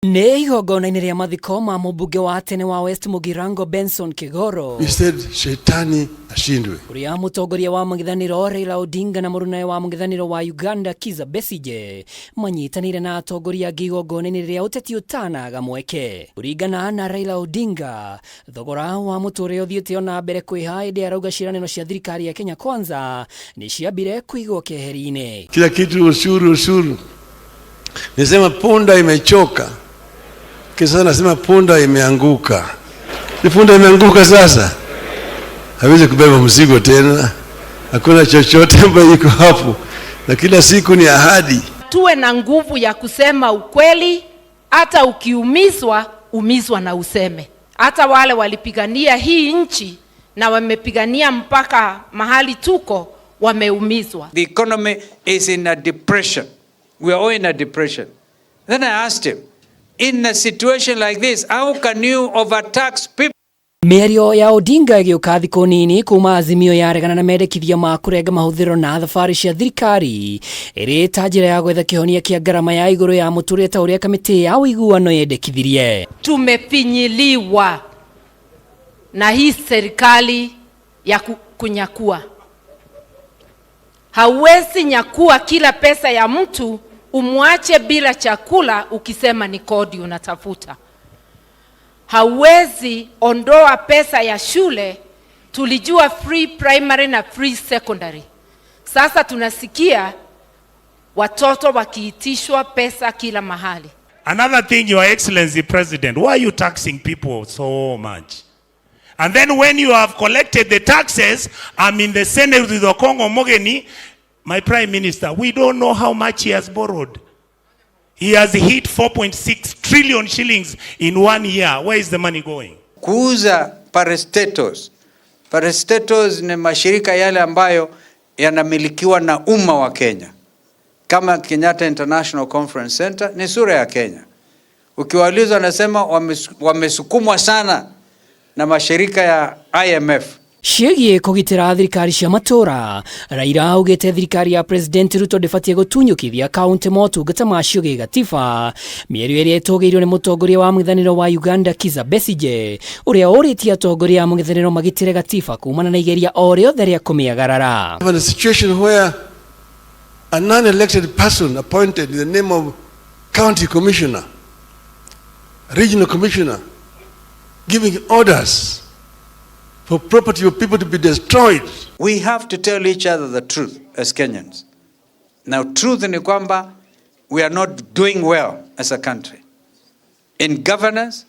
Nĩ igongona-inĩ rĩa mathiko ma mũmbunge wa tene wa West Mugirango Benson Kigoro. He said shetani ashindwe. Ũrĩa mũtongoria wa mũng'ethanĩro Raila Odinga na mũrunawe wa mũng'ethanĩro wa Uganda Kizza Besigye manyitanĩire na atongoria angĩ igongona-inĩ rĩrĩa ũteti ũtanaga mweke. Kũringana na Raila Odinga, thogora wa mũtũrĩre ũthiĩte ona mbere kwĩha ĩndĩ arauga ciĩranĩro cia thirikari ya Kenya Kwanza nĩ ciambire kũigwo keheri-inĩ. Kila kitu ushuru ushuru. Nisema punda imechoka. Kisha nasema punda imeanguka. Ni punda imeanguka sasa. Hawezi kubeba mzigo tena. Hakuna chochote ambayo iko hapo. Na kila siku ni ahadi. Tuwe na nguvu ya kusema ukweli, hata ukiumizwa, umizwa na useme. Hata wale walipigania hii nchi na wamepigania mpaka mahali tuko, wameumizwa. The economy is in a depression. We are all in a depression. Then I asked him, in a situation like this, how can you overtax people? Mĩario ya Odinga ĩgĩũka thikũ nini kuma Azimio yaregana na mendekithia ma kũrenga mahũthĩro na thabarĩ cia thirikari ĩrĩ ta njĩra ya gwetha kĩhonia kĩa ngarama ya igũrũ ya mũtũrĩre ta ũrĩa kamĩtĩ ya ũiguano yendekithirie. Tumefinyiliwa na hii serikali ya kunyakua. Hauwezi nyakua kila pesa ya mtu umwache bila chakula ukisema ni kodi unatafuta. Hauwezi ondoa pesa ya shule. Tulijua free primary na free secondary. Sasa tunasikia watoto wakiitishwa pesa kila mahali. Another thing, Your Excellency President, why are you taxing people so much? And then when you have collected the taxes, I'm in the Senate with Okongo Mogeni, my Prime Minister, we don't know how much he has borrowed. He has hit 4.6 trillion shillings in 1 year. Where is the money going? Kuuza parastatals. Parastatals ni mashirika yale ambayo yanamilikiwa na umma wa Kenya. Kama Kenyatta International Conference Center ni sura ya Kenya. Ukiwauliza wanasema wamesukumwa sana na mashirika ya IMF. Ciĩgiĩ kũgitĩra thirikari cia matũũra, Raila augĩte thirikari ya President Ruto ndĩbatiĩ gũtunyũkithia kaunti motungata macio gĩgatiba. Mĩario ĩrĩa ĩtũgĩirio nĩ mũtongoria wa mũng'ethanĩro wa Uganda Kizza Besigye, ũrĩa ũrĩtie atongoria a mũng'ethanĩro magitĩre gatiba kumana na igeria o rĩothe rĩa kũmĩagarara. Have a situation where a non-elected person appointed in the name of county commissioner, regional commissioner, giving orders for property of people to be destroyed. We have to tell each other the truth as Kenyans. Now, truth ni kwamba we are not doing well as a country in governance,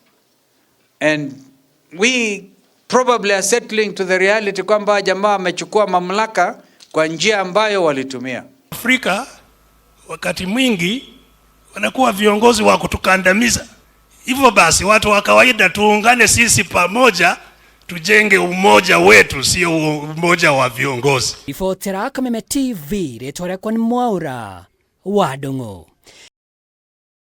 and we probably are settling to the reality kwamba jamaa wamechukua mamlaka kwa njia ambayo walitumia. Afrika wakati mwingi wanakuwa viongozi wa kutukandamiza. Hivyo basi watu wa kawaida tuungane sisi pamoja, tujenge umoja wetu, sio umoja wa viongozi. Ribotera Kameme TV, rĩtwa rĩakwa nĩ Mwaura wa Ndung'u.